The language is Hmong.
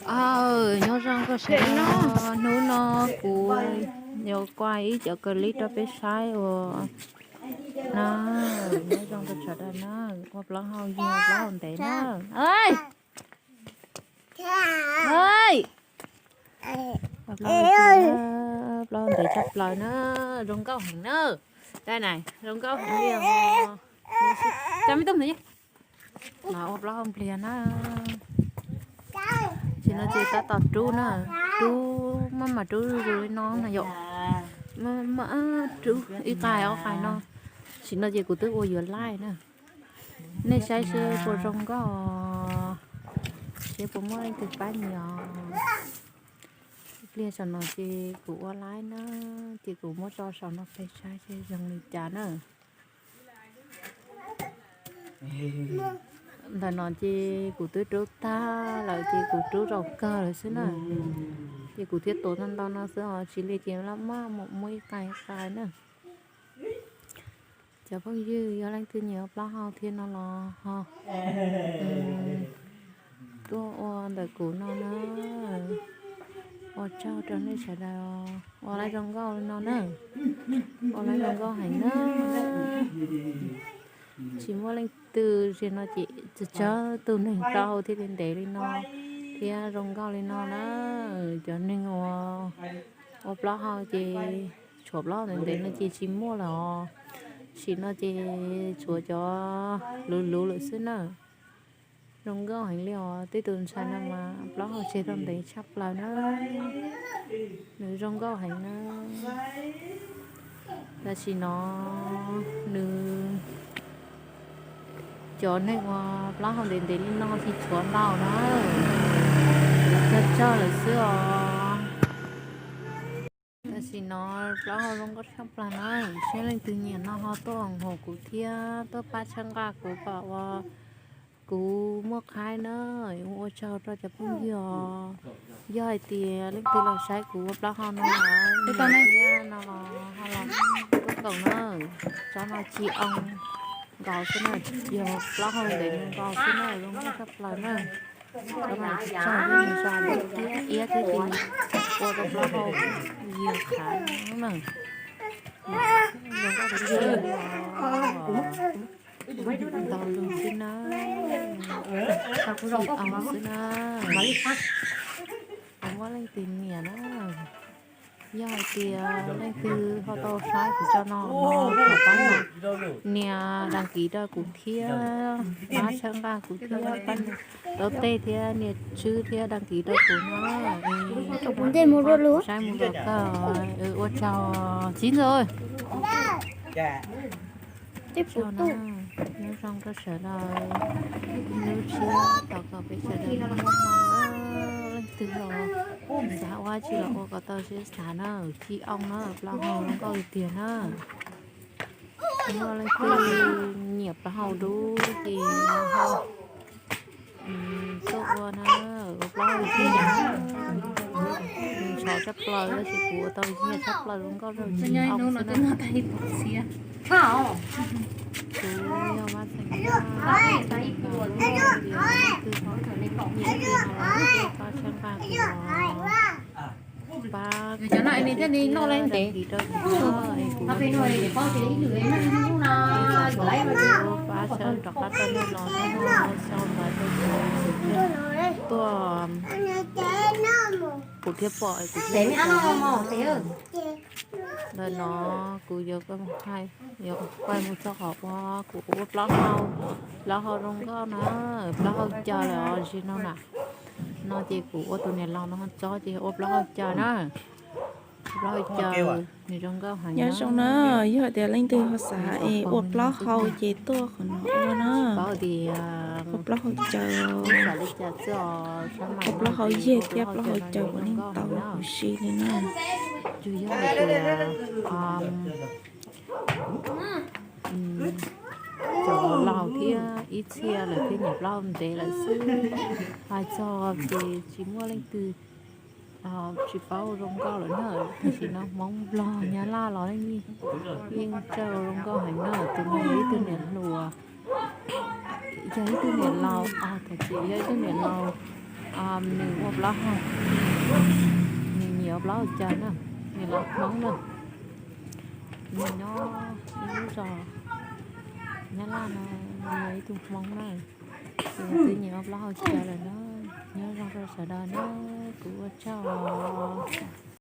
Aw, nyob zoo koj sawv daws, hnub no kuv yuav kuaj ib cov clip rau peb saib uas na, nyob zoo rau sawv daws na, ua plaub hau yig plaub hau ntev na. Ua plaub hau ntev tshaj plaws na, zoo nkauj heev na. Dab na, zoo nkauj heev li os. Cov me tub ntawd los ua plaub hau npliag na. Tam sim no ces tab tom rub na, rub maj mam rub zuj zus li no na yom. Maj mam rub ib qais ob qais no. Tam sim no ces kuv twb ua yuav laij na. Nej saib seb puas zoo nkauj, seb puas muaj leej twg pab nyiam os. Pliag saum no ces kuv ua laij na, ces kuv muab tso saum no peb saib seb zoo li cas na. Ntawm no ces kuv twb rub tag lawm ces kuv rub rau kawg lawm xwb na. Ces kuv thiaj tuav ntau ntau no xwb os, tsis li ces maj mam muab ib qais ib qais na. Cov phooj ywg, yog leej twg nyiam plaub hau thiab no los ho tuaj ua ntawm kuv no na. Ua tsaug rau nej sawv daws, ua laij zoo nkauj li no na. Ua laij zoo nkauj heev na. Tsis muaj leej twg, tam sim no ces tsawg tsawg tus neeg plaub hau thiaj li ntev li no thiab zoo nkauj li no na. Cov neeg uas ua plaub hau ces tshuav plaub hau ntev ntev no ces tsis muaj lawm os. Tam sim no ces tshuav cov luv luv lawm xwb na. Zoo nkauj heev li os, tej tus ntxhais no mas plaub hau tseg tau ntev tshaj plaws na. Nws zoo nkauj heev na. Tam sim no nws, cov neeg uas plaub hau ntev ntev li no tsis tshuav ntau na, tsawg tsawg lawm xwb os. Tam sim no plaub hau zoo nkauj tshaj plaws na, seb leej twg nyiam no ho tuaj ua hauv kuv thiab tuaj pab txhawb nqa kuv kom ua, kuv muaj qhaib na. Ua tsaug rau cov phooj ywg os. Yog hais tias leej twg los saib kuv ua plaub hau no thiab no los ho los tuaj koom na. Tsob no ci oo nkaus xwb na, yog plaub hau ntev nkaus xwb na, zoo nkauj tshaj plaws na. Tsob no ci oo thiab nws zoo thiab iab thiab ces ua rau plaub hau yig qhav na. Zoo nkauj tshaj plaws. Ntau lus xwb na, ci oo xwb na. Puas muaj leej twg nyiam na? Yog hais tias leej twg ho tau saib kuv tso no no, thov pab nias đăng ký rau kuv thiab, pab txhawb nqa kuv thiab, pab nias tau tej thiab nias tswb thiab đăng ký rau kuv no. Saib mus kom kawg, ua tsaug txiv ntxawm. Ua tsaug na, nyob zoo rau sawv daws, ib lub tshiab thov kom peb sawv daws noj mov na, leej twg los xav ua dab tsi los ua kom tau siab xav na, ci oo na, plaub hau zoo nkauj li tiag na. Yog leej twg nyiam plaub hau dub ces ho tuaj ua na, ua plaub hau ci oo, ntxhov tshaj plaws tab sis kuv ua tau nyiam tshaj plaws zoo nkauj rau ci oo xwb na. Kuv yog Vaj Xeem Vaj, leej twg ho nyiam ces ho tuaj pab txhawb nqa kuv, pab kuv thiab đăng ký rau kuv na, es kuv pab txhawb rov qab rau nej los nej ho sau ntawv rau kuv, kuv thiaj tuaj, kuv thiaj pom es kuv thiaj ua. Ntawm no kuv yuav, yuav quay mus txog qhov uas kuv ua plaub hau, plaub hau zoo nkauj na, plaub hau caws lawm os, tam sim no na. No ces kuv ua tus niam laus no tso ces ua plaub hau caws na. Plaub hau caws nws zoo nkauj heev. Nyob zoo na, yog tias leej twg ho xav es ua plaub hau ces tuaj qhov no ua na. Ua plaub hau caws, ua plaub hau yig thiab plaub hau caws puav leej tau huv si li na. Tsuas yog hais tias cov laus thiab ib txhia lawv thiaj nyiam plaub hau ntev lawm xwb. Hais txog ces tsis muaj leej twg tsis paub ua zoo nkauj lawm na. Tam sim no Hmoob Nplog Nyab Laj los yeej tsaug ua zoo nkauj heev na. Tus no yog ib tug niam hluas, yog ib tug niam laus, yog ib tug niam laus Nws ua plaub hau, nws nyiam ua plaub hau cav na, nws los Hmoob na. Nws nyob ib lub zos Nyab Laj no, nws yog ib tug Hmoob na. Ces nws twb nyiam ua plaub hau cav lawm na. Nyob zoo rau sawv daws na, kuv ua tsaug os.